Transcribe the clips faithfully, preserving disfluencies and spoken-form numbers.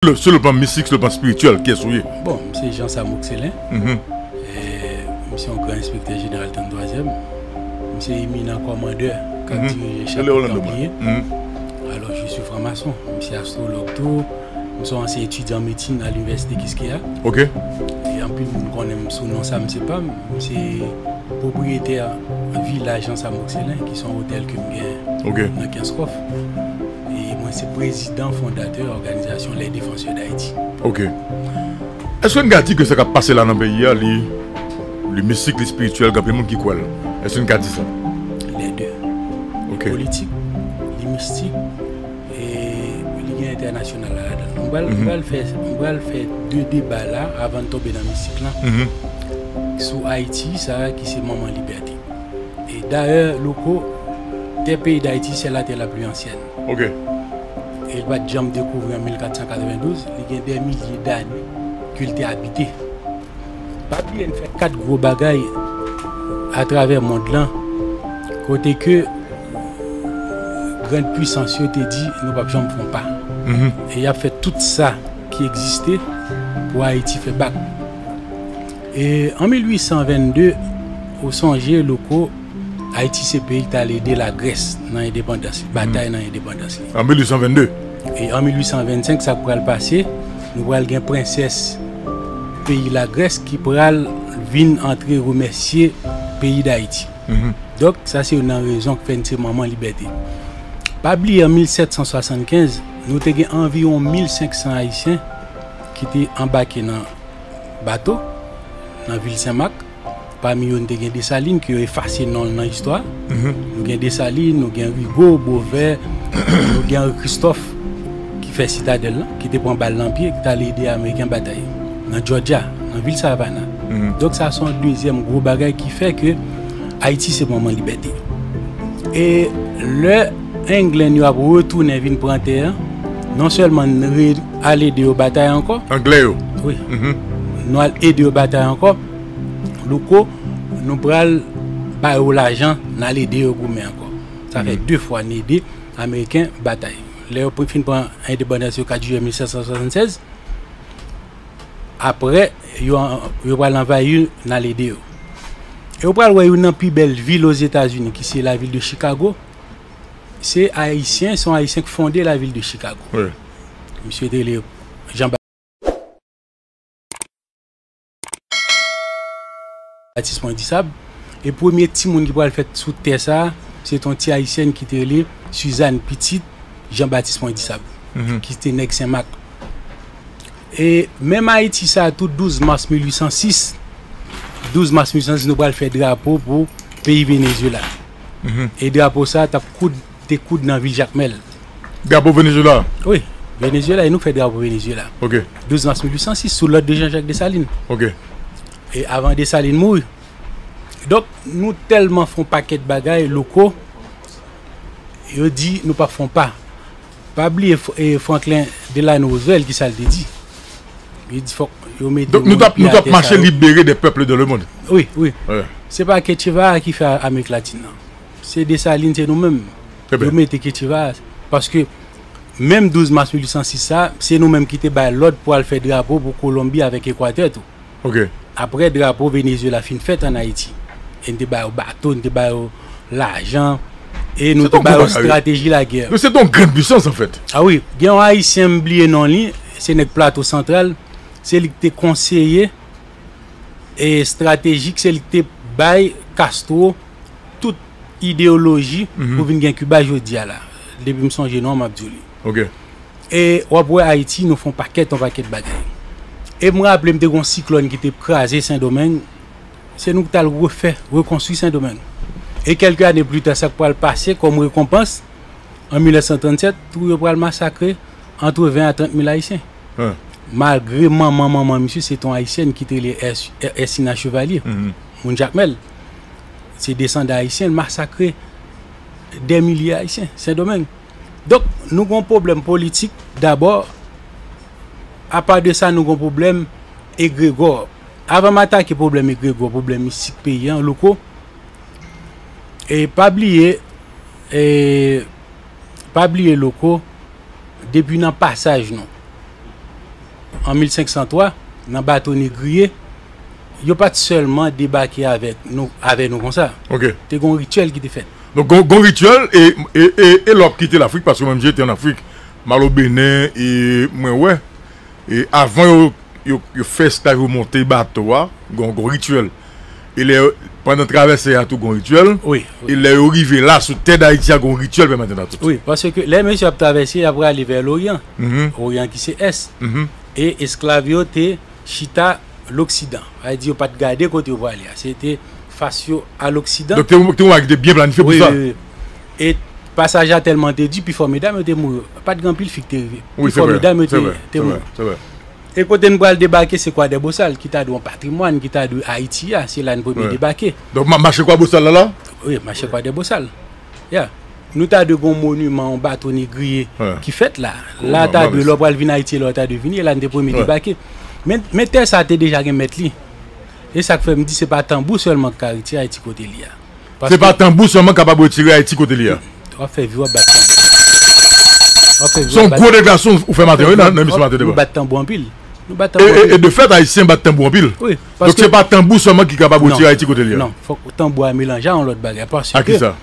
Sou le, sou le plan mistik, sou le plan espirityèl, kiyès ou ye? Bon, m se Jean Sam Oxcellin. Mhm. E, m se yon gran enspektè jeneral trannntwazyèm. M se eminan kòmandè k ap dirije chapèl Tanpliye. Alò, je suis franc-maçon. M se astwològ tou. M se yon ansyen etidyan medsin a Linivèsite Kiskeya. Ok. E anpil moun konnen m sou non sa, m se pa m. M se pwopriyetè vilaj Jean Sam Oxcellin, ki se yon otèl ke m gen nan Kenskòf. E mwen se prezidan fondatè òganizasyon Les Défenseurs d'Haïti. Ok. Èske n ka di ke sa k ap pase la nan peyi a, li, li mistik, li espirityèl, gen anpil moun ki kwè l? Èske n ka di sa? Les deux. Ok. Li politik, li mistik, e li gen entènasyonal la ladan l. M pral, m pral fè, m pral fè de deba la avan n tonbe nan mistik lan. Sou Ayiti, sa ki se manman libète. E dayè, Louko, tè peyi Dayiti, c'est la terre la plus ancienne. Ok. E l pa t janm dekouvri an mil kat san katrevendouz, li gen dè milye dane ke l te abite. Pa bliye n fè kat gwo bagay atravè mond lan, kote ke grann pwisans yo te di nou p ap janm fè yon pa. E y ap fè tout sa ki egziste pou Ayiti fè bak. E an mil uit san vennde, ou sonje, Louko, Ayiti se peyi ki t al ede Lagrès nan endepandans li, batay nan endepandans li. An mil uit san vennde. E an mil uit san vennsenk, sa k pral pase, nou pral gen prensès peyi Lagrès ki pral vin antre remèsye peyi Dayiti. Donk, sa se youn nan rezon k fè n se manman libète. Pa bliye, an mil sèt san swasannkenz, nou te gen anviwon mil senk san Ayisyen ki te anbake nan bato nan vil Senmak. Pami yo, n te gen Desalin, ke yo efase non l nan istwa. Nou gen Desalin, nou gen Rigo, Bovè, nou gen Henri Christophe, ki fè Sitadèl lan, ki te pran bal nan pye, ki t al ede Ameriken batay nan Jòjya, nan vil Savannah. Donk, sa se yon dezyèm gwo bagay ki fè ke Ayiti se manman libète. E lè Englenn yo ap retounen vin pran tè a, non sèlman n re al ede yo batay ankò. Anglè yo. Wi. Nou al ede yo batay ankò. Louko, nou pral ba yo lajan, n al ede yo goumen ankò. Sa fè de fwa n ede Ameriken batay. Lè yo fin pran endepandans yo kat jiyè mil sèt san swasannsèz, apre, yo, yo pral anvayi, n al ede yo. E ou pral wè youn nan pi bèl vil Ozetazini, ki se lavil de Chicago. Se Ayisyen, se yon Ayisyen ki fonde lavil de Chicago. Wi. Misye te rele Jean Baptiste Point du Sable. E premye timoun ki pral fèt sou tè sa a, se t on ti Ayisyèn ki te rele Suzanne Pitit Jean Baptiste Point du Sable, ki te nèg Senmak. E menm Ayiti sa a tou, douz mas mil uit san sis, douz mas mil uit san sis, nou pral fè drapo pou peyi Venezuela. E drapo sa a t ap koud, te koud nan vil Jakmèl. Drapo Venezuela? Wi, Venezuela, e nou fè drapo Venezuela. Ok. Douz mas mil uit san sis, sou lòd de Jean-Jacques Dessalines. Ok. E avan Dessalines mouri. Donk, nou tèlman fè on pakèt bagay, Louko, yo di nou p ap fè on pa. Pa bliye F-, e, Franklin Delano Roosevelt, ki sa l te di? Li di fòk yo mete moun pye atè sa yo. Donk nou t ap, nou t ap mache libere des peuples dans le monde. Wi, wi. Wi. Se pa Che Guevara ki fè Amerik Latin nan. Se Dessalines, se nou menm. Yo mete Che Guevara. Paske menm douz mas mil uit san sis sa, se nou menm ki te bay lòd pou al fè drapo pou Kolonbi avèk Ekwatè tou. Ok. Apre drapo Venezuela fin fèt ann Ayiti. E n te ba yo bato, n te ba yo lajan, e nou te ba yo estrateji lagè. Se te yon grann pwisans, anfèt. A wi, gen yon Ayisyen, m bliye non li, se nèg Plato Santral, se li ki te konseye e estratejik, se li ki te bay Castro tout ideyoloji pou vin gen Kiba jodi a la. Depi m sonje non, m ap di w li. Ok. E w ap wè Ayiti, nou fè on pakèt, on pakèt bagay. E m raple m te gen yon siklòn ki te kraze Sendomeng, se nou ki t al refè, rekonstwi Sendomeng. E kèlke ane pli ta, sa k pral pase kòm rekonpans, an mil nèf san trannsèt, tou yo pral masakre ant ven a trant mil Ayisyen. Malgre manman, manman misye, se t on Ayisyèn ki te rele Ès-, Èsina Chevalier, moun Jakmèl. Se desandan Ayisyen, l masakre dè milye Ayisyen, Sendomeng. Donk, nou gen yon pwoblèm politik, dabò. Apa de sa, nou gen yon pwoblèm egregò. Avan m atake pwoblèm egregò, pwoblèm mistik peyi a, Louko, e pa bliye, e pa bliye, Louko, depi nan pasaj nou, An mil senk san twa, nan bato negriye, yo pa t sèlman debake avèk nou, avè nou konsa. Ok. Te gen yon rityèl ki te fèt. Donk, gon, gon rityèl, e, e, e, e lè w ap kite Lafrik, paske mwen menm, m te an Afrik, m al o Benin, e mwen wè, e avan yo, yo, yo fè esklav yo monte bato a, gon, gon rityèl. E lè, pandan travèse a tou, gon rityèl. Wi, wi. E lè yo rive la, sou tè Dayiti a, gon rityèl pèmèt yo tou. Wi, paske lè mesye ap travèse, y ap prale vè Loryan. Mhm. Oryan ki se ès. Mhm. E esklav yo te chita loksidan. Sa vle di yo pa t gade kote yo prale a. Se te fas yo a loksidan. Donk, te, te yon bagay ki te byen planifye pou sa. Wi, wi, wi. E pasaj la tèlman te di, pifò medam yo te mouri. Pa t gen anpil fi ki te rive. Wi, se vre. Pifò medam yo te, te mouri. Se vre, se vre. E kote n pral debake, se Kwadèbosal, ki ta dwe yon patrimwàn, ki ta dwe Ayiti a, se la n premye debake. Donk, ma-, mache Kwadèbosal la, la? Wi, mache Kwadèbosal. Ya. Nou ta dwe gen yon moniman, yon bato negriye ki fèt la. La ta dwe, lè w pral vin Ayiti, lè w ta dwe vini, e la n te premye debake. Men, men tè sa te deja gen mèt li. E sa k fè m di se pa tanbou sèlman k ka retire Ayiti kote li a. Se pa tanbou sèlman k kapab retire Ayiti kote li a. W ap fè vi, w ap bat tanbou. W ap fè vi, w ap bat tanbou. Se yon gwo deklarasyon ou fè maten, wi, nan, nan emisyon Maten Deba. Nou bat tanbou anpil. Nou bat tanbou anpil. E, e, e de fèt, Ayisyen bat tanbou anpil. Wi, paske... Donk, se pa tanbou sèlman ki kapab retire Ayiti kote li a. Non, fòk tanbou a melanje a yon lòt bagay. Paske... A ki sa?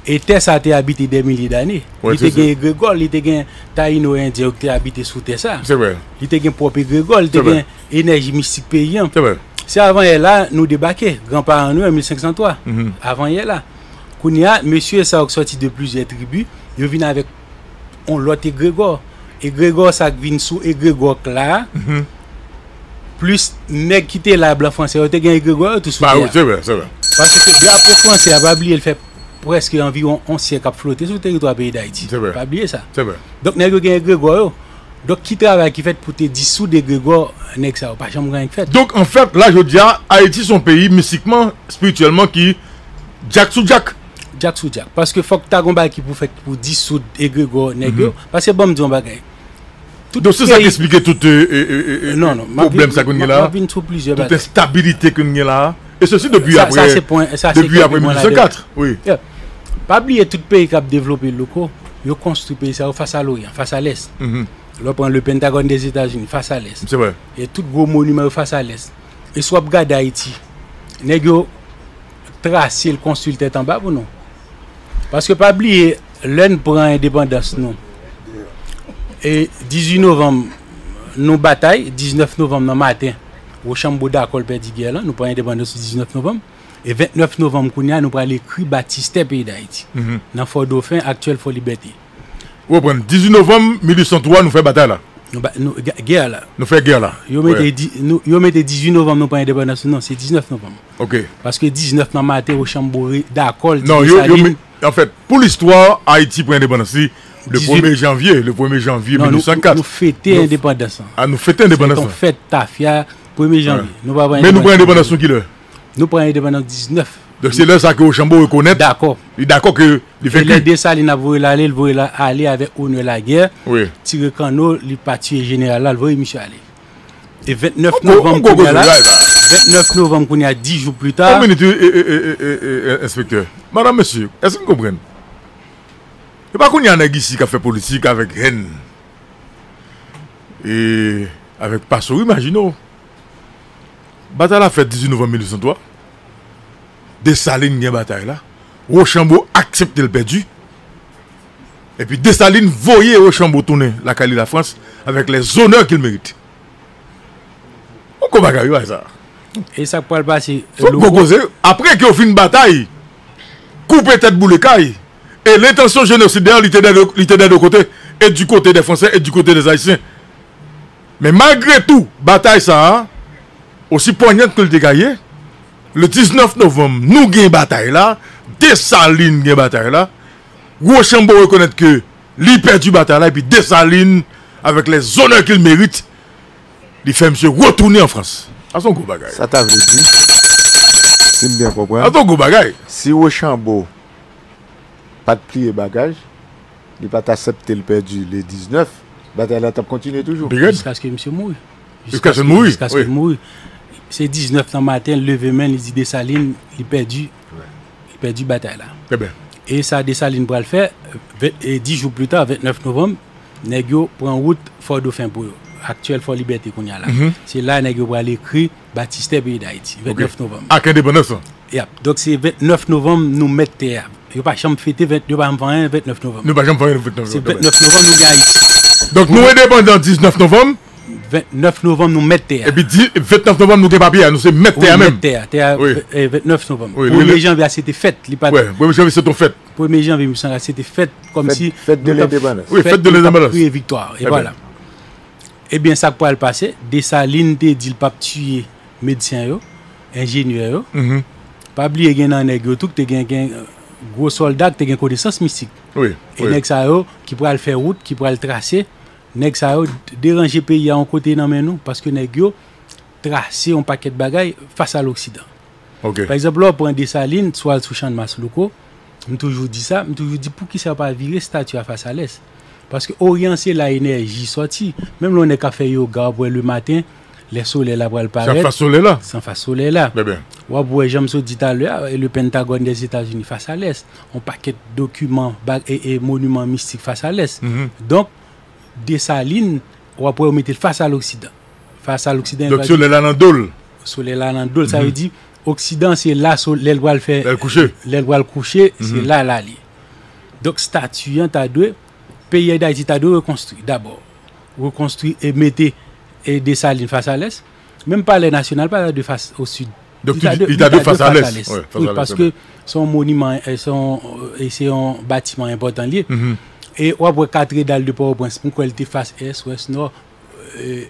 E tè sa te abite dè milye dane. Li te gen egregò, li te gen Tayino Endyen yo ki te abite sou tè sa. Se vre. Li te gen pwòp egregò, li te gen enèji mistik peyi an. Se vre. Se avanyè la nou debake, granparan nou yo, an mil senk san twa. Mhm. Avanyè la. Kounye a, mesye sa yo ki sòti de plizyè tribi, yo vin avèk yon lòt egregò. Egregò sa k vin sou egregò k la a, plis nèg ki te la, blan fransè yo te gen egregò yo tou sou tè a. Ba wi, se vre, se vre. Paske drapo fransè a, pa bliye, l fè prèske anviwon yon syèk ap flote sou teritwa peyi Dayiti. Se vre. Pa bliye sa. Se vre. Donk, nèg yo gen egregò yo. Donk, ki travay ki fèt pou te disoud egregò nèg sa yo? Pa janm gen anyen k fèt. Donk, anfèt, la, jodi a, Ayiti se yon peyi mistikman, espirityèlman, ki djak sou djak. Djak sou djak. Paske fòk ta gon bagay ki pou fèt pou disoud egregò nèg yo. Mhm. Paske ban m di yon bagay. Tout... Donk, se sa ki peyi... eksplike tout, e, e, e, e, non, non, m ap vin, pwoblèm sa ke n gen la, m ap vin sou plizyè bagay. Tout enstabilite ke n gen la. E sesi depi apre, depi apre mil nèf san kat, wi. Yeah. Pa bliye tout peyi k ap devlope loko, yo konstwi peyi sa yo fas a Loryan, fas a Lès. Mhm. Lè w pran le Pentagone des États-Unis, fas a Lès. Se vre. E tout gwo moniman yo fas a Lès. E si w ap gade Ayiti, nèg yo trase l, konstwi l tèt anba pou nou. Paske pa bliye, lè n pran endepandans nou, e dizuit novanm, nou batay, diznèf novanm nan maten, Wochanbo dakò l pèdi gè lan, nou pran endepandans nou diznèf novanm. E ventnèf novanm kounye a, nou pral ekri batistè peyi Dayiti. Mhm. Nan Fò Dofen, aktyèl Fò Libète. Ou konprann, dizuit novanm mil uit san twa, nou fè batay la. Nou ba-, nou, gè, gè la. Nou fè gè la. Yo mete di-, nou, yo mete dizuit novanm, nou pran endepandans nou. Non, se diznèf novanm. Ok. Paske diznèf nan maten, Wochanbo re-, dakò, l di Desalin. Non, yo, yo me-, anfèt, pou listwa, Ayiti pran endepandans li le premye janvye, le premye janvye mil uit san kat. Non, nou, nou fete endepandans lan. A, nou fete endepandans lan. Se yon fèt tafya, premye janvye. Nou pa pran endepandans nou kilè? Nou pran endepandans diznèf. Donk, se lè sa ke Wochanbo rekonèt. Dakò. Li dakò ke li venki. E lè Desalin ap voye l ale, l voye l ale avèk onè lagè. Wi. Tire kanno, li pa tiye jeneral la, l voye misye ale. E ventnèf novanm kounye a la, ventnèf novanm kounye a, dis jou pli ta. Yon minit, e, e, enspektè. Madanm, mesye, èske n konprann? E pa kounye a nèg isi k ap fè politik avèk hèn. E avèk pasori, imajine w. Batay la fèt dizuit novanm mil uit san twa. Desalin gen batay la. Wochanbo aksepte l pèdi. Epi Desalin voye Wochanbo tounen lakay li Lafrans avec les honneurs qu'il mérite. Yon gwo bagay, wi, sa. E sa k pral pase, se yon gwo koze. Apre ke yo fin batay, koupe tèt boule kay, et l'intention génocidaire, li te dè de, li te dè de kote, et du côté des Français, et du côté des Haïtiens. Men malgre tou, batay sa a, osi ponyant ke l te ka ye, le diznèf novanm, nou gen batay la, Desalin gen batay la, Wochanbo rekonèt ke li pèdi batay la, epi Desalin, avec les honneurs qu'il mérite, li fè misye retounen an Frans. Sa se yon gwo bagay. Sa ta vle di, si m byen konprann, sa se yon gwo bagay. Si Wochanbo pa t pliye bagaj, li pa t aksepte l pèdi le diznèf, batay la t ap kontinye toujou. Jiskaske misye mouri. Jiskaske l mouri. Jiskaske l mouri. Se diznèf nan maten, l leve men, li di Desalin, li pèdi, li pèdi batay la. Trè byen. E sa Desalin pral fè, ven-, e dis jou pli ta, ventnèf novanm, nèg yo pran wout Fò Dofen pou yo. aktyèl Fò Libète kounye a la. Se la nèg yo pral ekri batistè peyi Dayiti, vennèf novanm. Ak endepandans lan. Yap. Donk se vennèf novanm nou mèt tè a. Yo pa janm fete, ven- yo pa janm fè anyen vennèf novanm. Nou pa janm fè anyen vennèf novanm. Se vennèf novanm nou gen Ayiti. Donk nou endepandan diznèf novanm. Vennèf novanm nou mèt tè a. Epi di, vennèf novanm nou gen papye a, nou se mèt tè a menm. Wi, mèt tè a, tè a, e, vennèf novanm. Wi, premye janvye a se te fèt, li pa t. Premye janvye se te fèt. Premye janvye mil nèf san kat se te fèt kòmsi fèt de lendepandans. Wi, fèt de lendepandans. Kriye viktwa. E vwala. Ebyen, sa k pral pase, Desalin te di l p ap tiye medsen yo, enjenyè yo. Pa bliye gen nan nèg yo tou ki te gen, gen gwo sòlda ki te gen konesans mistik. Wi. E nèg sa yo ki pral fè wout, ki pral trase, nèg sa yo deranje peyi a yon kote nan men nou, paske nèg yo trase yon pakèt bagay fas a loksidan. Pa egzanp, lè w pran Desalin, swa l sou Channmas Louko, m toujou di sa, m toujou di poukisa yo pa vire estati a fas a lès. Paske Oryan se la enèji sòti. Menm lè yon nèg ka fè yoga, w ap wè lematen, lè solèy la pral parèt. Se an fas solèy la. Se an fas solèy la. W ap wè, jan m sot di talè a, le Pentagòn Dèzetazini fas a lès. Yon pakèt dokiman, e, e moniman mistik fas a lès. Donk, Desalin, w ap wè yo mete l fas a loksidan. Fas a loksidan. Donk solèy la nan do l. Solèy la nan do l. Sa vle di, oksidan se la, lè l pral fè, lè l pral kouche, se la l ale. Donk estati an ta dwe, peyi Dayiti ta dwe rekonstwi dabò. Rekonstwi e mete, e, Desalin fas a lès. Menm Palè Nasyonal pa ta dwe fas o sid. Donk li ta dwe fas a lès. Wi, paske se yon moniman, e, se yon, e, se yon batiman enpòtan li ye. E w ap wè Katredal de Pòtoprens, m kwè li te fas ès, wès, nò, e,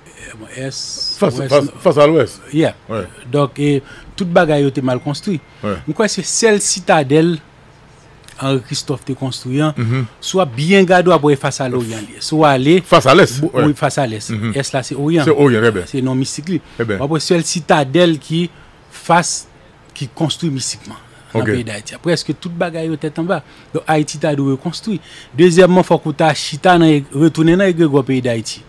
ès, fas a lwès. Yeah. Donk, e, tout bagay yo te mal konstwi. M kwè se sèl sitadèl Henri Christophe te konstwi an, si w ap byen gade, w ap wè fas a Loryan li ye. Si w ale, fas a lès, wi, fas a lès. Ès la se Oryan. Se Oryan, trè byen. Se non mistik li. W ap wè sèl sitadèl ki fas, ki konstwi mistikman nan peyi Dayiti a. Prèske tout bagay yo tèt anba. Donk Ayiti ta dwe rekonstwi. Dezyèmman, fòk ou ta chita nan, retounen nan egregò peyi Dayiti.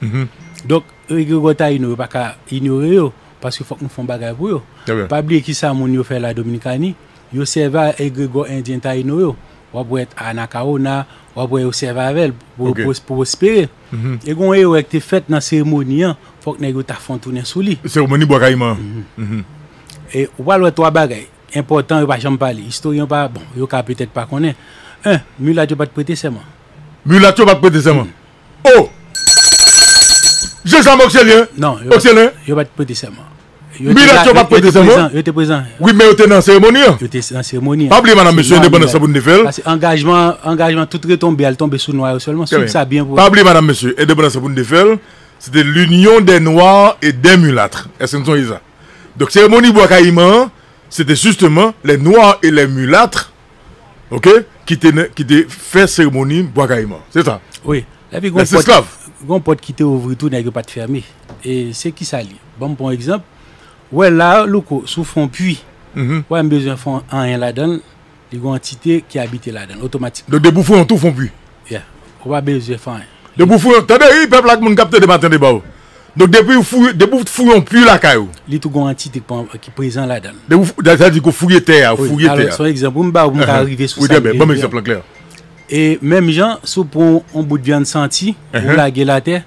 Donk egregò Tayino yo pa ka inyore yo, paske fòk nou fè yon bagay pou yo. Pa bliye kisa moun yo fè la Dominikani. Yo sèvi a egregò endyen Tayino yo. W ap wè Anakawona, w ap wè yo sèvi avè l pou, pou, pou pwospere. E gen yon erè ki te fèt nan seremoni an, fòk nèg yo ta fè yon tounen sou li. Seremoni Bwa Kayiman an. E ou pral wè twa bagay enpòtan yo pa janm pale. Istoryen yo pa, bon, yo ka petèt pa konnen. En, milat yo pa t prete sèman. Milat yo pa t prete sèman. Oh! Jean Sam Oxelien. Non, yo pa t prete sèman. Milat yo pa t prete sèman. Yo te prezan. Wi, men yo te nan seremoni an. Yo te nan seremoni an. Pa bliye, madanm, mesye, endepandans lan pou n te fè l. Paske angajman, angajman tout retonbe al tonbe sou nwa yo sèlman. Swiv sa byen pou. Pa bliye, madanm, mesye, endepandans lan pou n te fè l, se te l'Union des Noirs et des Mulâtres. Èske n sonje sa? Donk seremoni Bwa Kayiman an, se te justement les Noirs et les Mulâtres, ok, ki te, ki te fè seremoni Bwa Kayiman. Se sa. Wi. Epi gon pòt, gon pòt ki te ouvri tou, nèg yo pa t fèmen. E se kisa li? Ban m pran yon egzanp. Ou wè la, Louko, si w fè yon pui, ou wè m bezwen fè anyen ladan l, li gon antite ki abite ladan l otomatikman. Donk depi w fouye yon twou, w fè yon pui. Yeah. Ou pa bezwen fè anyen. Depi w fouye, tande, wi, pèp la ak moun k ap tande maten deba yo. Donk depi w fouye, depi w fouye yon pui lakay ou. Li tou gon antite ki pran, ki prezan ladan l. Depi w fou-, sa vle di ke w fouye tè a, w fouye tè a. Wi, alò, se yon egzanp pou m ba w pou m ka rive sou sa m vle di a. Wi, trè byen, ban m egzanp lan klè. E menm jan, si w pran yon bout vyann santi, ou lage l atè,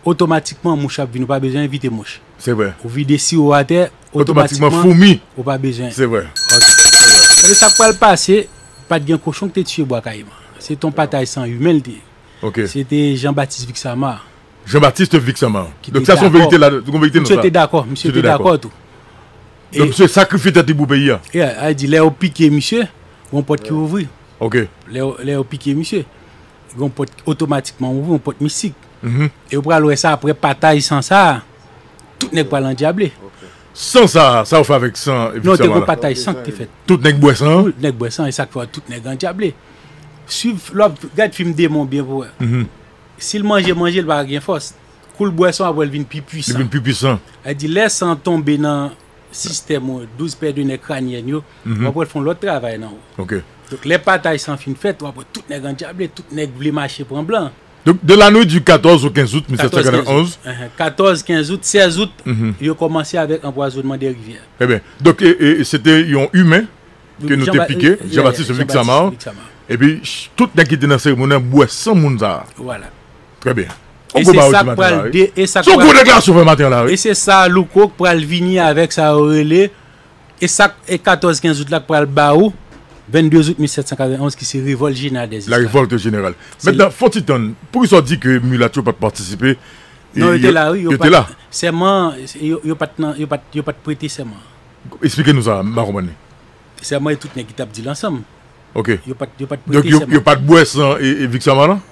otomatikman mouch ap vin, ou pa bezwen envite mouch. Se vre. Ou vide siwo atè, otomatikman foumi. Ou pa bezwen. Se vre. Ok. Ebyen, sa k pral pase, pa t gen kochon ki te tiye Bwa Kayiman. Se t on pataj san imen l te ye. Ok. Se te Jean Baptiste Vixamar. Jean Baptiste Vixamar. Donk sa se yon verite la, yon verite nan sa. Misye te dakò, misye te dakò tou. Donk misye sakrifye tèt li pou peyi a. Yeah, a di lè yo pike misye, gon pòt ki ouvri. Ok. Lè yo, lè yo pike misye, gon pòt otomatikman ouvri, yon pòt mistik. E ou pral wè sa, apre pataj san sa, tout nèg pral andyable. San sa, sa ou fè avèk san epi sa la? Non, te gon pataj san ki te fèt. Tout nèg bwè san an? Tout nèg bwè san, e sa k fè tout nèg andyable. Swiv, lè w ap gad fim demon byen pou wè. Si l manje, manje, l pa gen fòs. Kou l bwè san, apre l vin pi pwisan. Li vin pi pwisan. Sa di, lè san tonbe nan sistèm ou, douz pè de nè kranyèn yo, w ap wè l fè yon lòt travay nan ou. Ok. Donk, lè pataj san fin fèt, w ap wè tout nèg andyable, tout nèg vle mache pran blan. Donk, de la nuit du quatorze au quinze août mil sèt san katòvennonz. Katòz, kenz out, sèz out, yo kòmanse avèk anpwazonnman de rivyè. Ebyen, donk, e, e, e, se te yon imen ke nou te pike, Jean Baptiste Vixamar. Epi, ch-, tout nèg ki te nan seremoni an bwè san moun sa a. Vwala. Trè byen. E se sa k pral de, e sa k pral, se yon gwo deklarasyon fè maten an la, wi. E se sa Louko k pral vini avèk sa yo rele, e sa k, e katòz kenz out la k pral ba ou, vennde out mil sèt san katrevenn onz, ki se revòlt jeneral dèzesklav. La révolte générale. Mentnan, fò ti tann, poukisa w di ke milat yo pa t patisipe? Non, yo te la, wi, yo te la. Sèman, yo, yo pa t nan, yo pa t, yo pa t prete sèman. Eksplike nou sa, m pa konprann li. Sèman e tout nèg ki t ap di l ansanm. Ok. Yo pa t, yo pa t prete sèman. Donk, yo, yo pa t bwè san e, e Victor Malan?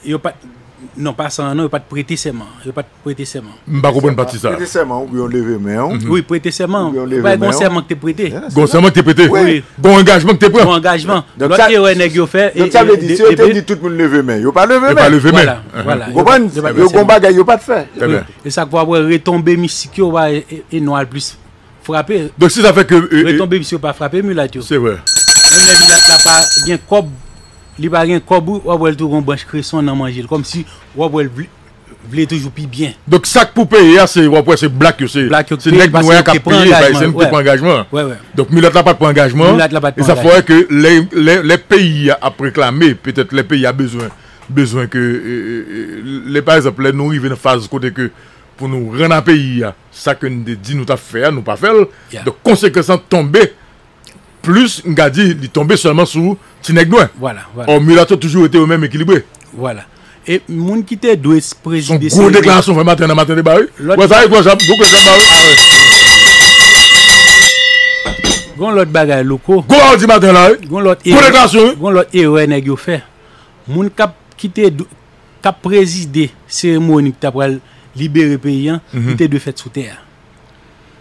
Yo pa t, non, pa san an, non, yo pa t prete sèman. Yo pa t prete sèman. M pa konprann pati sa. Prete sèman oubyen w leve men w. Wi, prete sèman. Oubyen w leve men w. Gon sèman ki te prete. Gon sèman ki te prete. Wi. Gon angajman ki te pran. Gon angajman. Lòt erè nèg yo fè, donk, sa vle di, si yo te di tout moun leve men, yo pa leve men. Yo pa leve men. Vwala, vwala. Ou konprann? Yo gon bagay yo pa t fè. Trè byen. E sa k fè w ap wè retonbe mistik yo, e, e nou al plis frape. Donk, si sa fè ke, e, e, retonbe misye pa frape milat yo. Se vre. Menm lè milat la pa gen kòb, li pa gen kòb, wi, w ap wè l tou gon branch kreson nan manje l. Kòmsi w ap wè l vle, vle toujou pi byen. Donk, sa k pou peye a, se, w ap wè, se blak yo, se, se nèg nwè a k ap peye, paske se nèg ki te pran angajman. Wè, wè. Donk, milat la pa t pran angajman. Milat la pa t pran angajman. E sa fè ke lè, lè, lè peyi a ap reklame, petèt lè peyi a bezwen, bezwen ke, e, e, e, lè, pa egzanp, lè nou rive nan faz kote ke pou nou rann a peyi a, sa ke n te di nou t ap fè a, nou pa fè l. Donk, konsekans lan tonbe, plis, m ka di, li tonbe sèlman sou ti nèg nwè. Vwala, vwala. Ò, milat yo toujou rete yo menm ekilibre. Vwala. E moun ki te dwe prezide seremoni. Se yon gwo deklarasyon fè maten nan Maten Deba, wi. Wè sa, e gwo sa, gwo gwo sa, ba, wi. Gon lòt bagay, Louko. Gwo bagay di maten la, wi. Gon lòt erè. Gwo deklarasyon, wi. Gon lòt erè nèg yo fè. Moun k ap, ki te dwe, k ap prezide seremoni ki ta pral libere peyi a, li te dwe fèt sou tè a.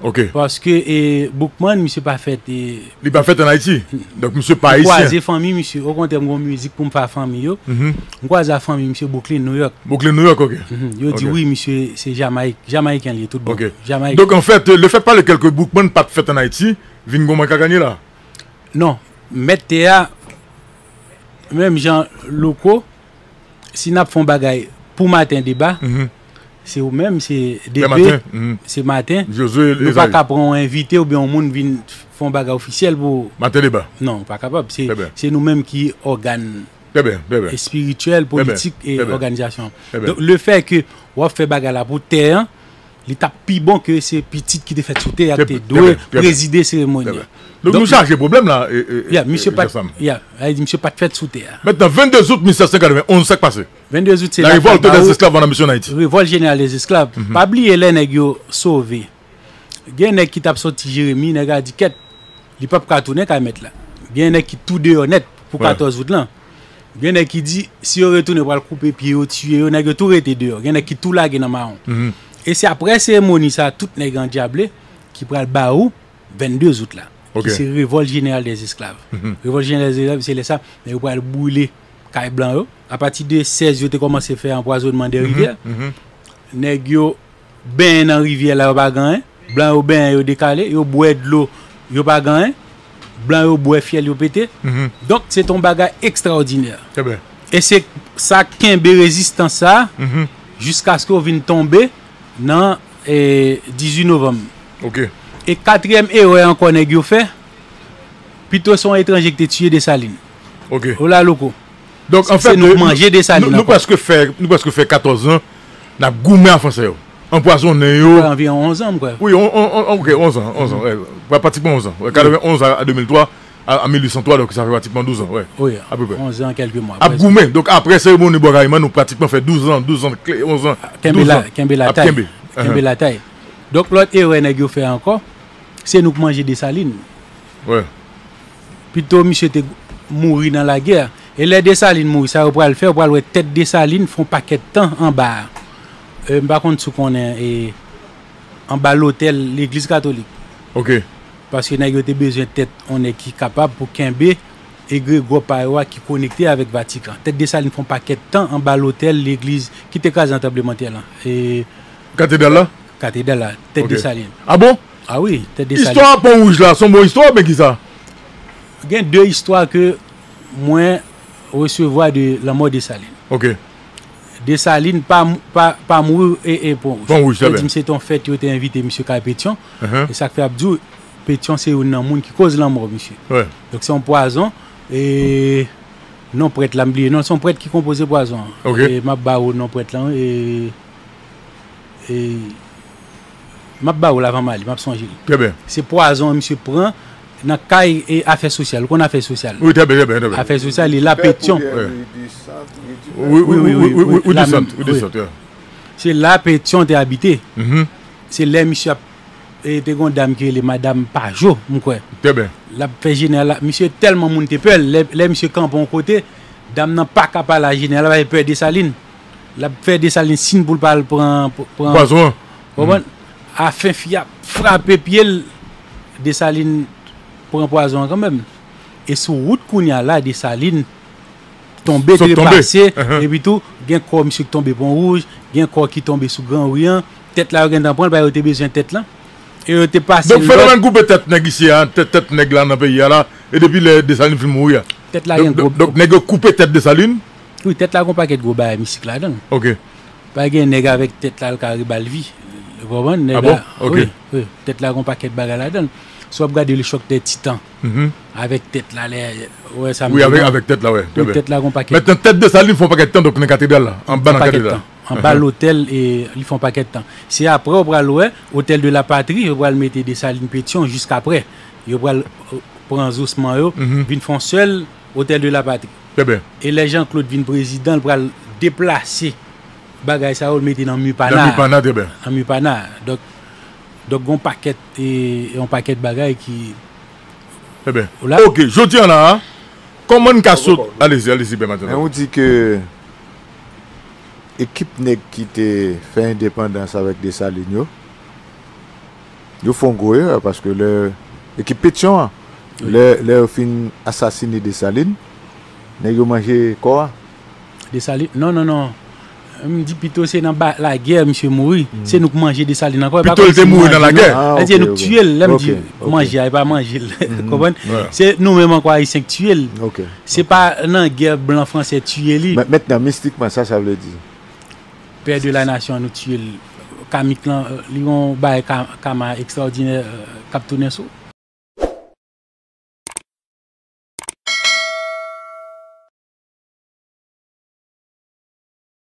Ok. Paske, e, Boukman, misye pa fèt, e, li pa fèt ann Ayiti. Donk, misye pa ayisyen. M kwaze fanmi misye. Okontrè, m gon mizik pou m fè a fanmi yo. M kwaze a fanmi misye Brooklyn, New York. Brooklyn, New York, ok. Yo di wi, misye se Jamayik, Jamayiken li ye, tout bon. Ok. Jamayiken. Donk, anfèt, le fait pas lequel ke Boukman pa t fèt ann Ayiti, vin gon mank a ganye la. Non, mèt tè a, menm jan Louko, si n ap fè yon bagay pou Maten Deba, se ou menm, se D P, se Maten. Nou pa ka pran yon envite oubyen yon moun vin fè yon bagay ofisyèl pou Maten Deba. Non, ou pa kapab. Se, se nou menm ki ògàn espirityèl, politik e òganizasyon. Donk, le fait ke w ap fè bagay la pou tè a, li t ap pi bon ke se pitit ki te fèt sou tè a ki te dwe prezide seremoni an. Donk, nou chaje pwoblèm la, e, e, e, misye pa t, ya, sa vle di misye pa t fèt sou tè a. Mentnan, vennde out mil sèt san katrevenn onz, sa k pase? Vennde out, se la révolte des esclaves en Haïti. Revòlt jeneral dèzesklav. Pa bliye lè nèg yo sove. Gen nèg ki t ap soti Jeremi, nèg la di, kèt, li p ap ka tounen kay mèt la. Gen nèg ki tou deyò nèt pou katòz out lan. Gen nèg ki di, si yo retounen, yo pral koupe pye yo, tiye yo, nèg yo tou rete deyò. Gen nèg ki tou lage nan mawon. E se aprè seremoni sa, tout nèg andyable ki pral ba ou vennde out la, ki se revòlt jeneral dèzesklav. Revòlt jeneral dèzesklav, se lè sa, nèg yo pral boule kay blan yo. Apati de sèz, yo te kòmanse fè anpwazonnman dè rivyè. Nèg yo benyen nan rivyè la, yo pa gen anyen. Blan yo benyen, yo dekale, yo bwè dlo, yo pa gen anyen. Blan yo bwè fyèl, yo pete. Donk, se te yon bagay ekstraòdinè. E se sa k kenbe rezistans sa a jiskaske yo vin tonbe nan, e, dizuit novanm. E katriyèm erè ankò nèg yo fè, pito se yon etranje ki te tiye Desalin. Ou la, Louko. Donk, anfèt, nou, nou, nou prèske fè, nou prèske fè katòz an n ap goumen ak fransè yo. Anpwazonnen yo. Anviwon onz an, m kwè. Wi, on, on, on, ok, onz an, onz an, wè, pratikman onz an. Wè, katrevenn onz a, a de mil twa, a, a mil uit san twa, donk sa fè pratikman douz an, wè. Wi, apeprè. Onz an, kèlke mwa. Ap goumen. Donk, aprè seremoni Bò Kayiman, nou pratikman fè douz an, douz an, onz an, kenbe la, kenbe latay. Kenbe latay. Donk, lòt erè nèg yo fè ankò, se nou k manje Desalin. Pito misye te mouri nan lagè. E lè Desalin mouri, sa yo pral fè, yo pral wè tèt Desalin fè yon pakèt tan anba a. E, m pa konn si w konnen, e, anba lotèl legliz katolik. Paske nèg yo te bezwen tèt yon nèg ki kapab pou kenbe egregò pa yo a ki konekte avèk Vatikan. Tèt Desalin fè yon pakèt tan anba lotèl legliz ki te kraze nan tranblemanntè lan. E, katedral la? Katedral la, tèt Desalin. A bon? A wi, tèt Desalin. Istwa Pon Wouj la, se yon bon istwa oubyen kisa? Gen de istwa ke mwen resevwa de lanmò Desalin. Desalin pa, pa, pa mouri e, e Pon Wouj. Pon Wouj, trè byen. Yo di m se te yon fèt yo te envite misye kay Petyon. E sa k fè y ap di w, Petyon se youn nan moun ki koz lanmò misye. Donk se yon pwazon. E Non prèt la, m bliye non, se yon prèt ki konpoze pwazon an. Ok. E m ap ba ou non prèt lan, wi, e, e, m ap ba ou l avan m ale, m ap sonje l. Trè byen. Se pwazon misye pran nan kay e afè sosyal. Ou konn afè sosyal? Wi, trè byen, trè byen, trè byen. Afè sosyal, li la Petyon. Wi, wi, wi, wi, wi, wi, wi, wi, wi, la menm, wi. Se la Petyon te abite. Se lè misye ap, e, te gon dam ki rele Madanm Pajo, m kwè. Trè byen. L ap fè jeneral la, misye tèlman moun te pè l, lè, lè misye kanpe yon kote, dam nan pa ka pale a jeneral la, pa pè Desalin. L ap fè Desalin siy pou l pa al pran, pran pwazon an. Konprann? Afen fi a frape pye l, Desalin pran pwazon an kanmenm. E sou wout kounye a la, Desalin tonbe, trepase, epi tou, gen kò misye ki tonbe Pon Wouj, gen kò ki tonbe sou Gran Ri an, tèt la yo gentan pran l, paske yo te bezwen tèt lan. E yo te pase l lòt. Donk, fenòmèn koupe tèt nèg isi a, tèt, tèt nèg la nan peyi a la, e depi lè Desalin fin mouri a. Tèt la gen gwo. Donk, nèg yo koupe tèt Desalin? Wi, tèt la gen yon pakèt gwo bagay mistik ladan l. Ok. Pa gen nèg avèk tèt la, l ka rebal vi. Ou konprann? Nèg la, wi, wi, tèt la gen yon pakèt bagay ladan l. Si w ap gade le choc des titans, avèk tèt la, lè, ou wè sa m di la? Wi, avèk, avèk tèt la, wi. Wi, tèt la gen yon pakèt. Mentnan, tèt Desalin fè yon pakèt tan, donk, nan katedral la, anba nan katedral la. Anba lotèl, e li fè yon pakèt tan. Se apre ou pral wè, Hôtel de la Patrie, yo pral mete Desalin Petyon jiskaprè. Yo pral, e, pran zosman yo, vin fè yon sèl Hôtel de la Patrie. Trè byen. E lè Jean Claude vin prezidan, l pral deplase bagay sa yo, l mete nan Mupana. Nan Mupana, trè byen. Nan Mupana. Donk, donk, gon pakèt, e, yon pakèt bagay ki... Trè byen. Ok, jodi an la, kòman n ka sot... Allez-y, allez-y, Pè Matenò. Men ou di ke ekip nèg ki te fè endepandans avèk Desalin yo, yo fè yon gwo erè, paske lè ekip Petyon an, lè, lè yo fin asasine Desalin, nèg yo manje kò a. Desalin, non, non, non. M di pito se nan ba-, lagè misye mouri. Se nou k manje Desalin ankò. Pito l te mouri nan lagè. Sa di nou k tiye l, lè m di manje a, e pa manje l. Konprann? Se nou menm ankò Ayisyen k tiye l. Se pa nan gè blan fransè tiye li. Men, mentnan, mistikman, sa sa vle di? Pè de la nasyon, nou tiye l. Kamik lan, li yon bagay ka-, kama ekstraòdinè, e, k ap tounen sou.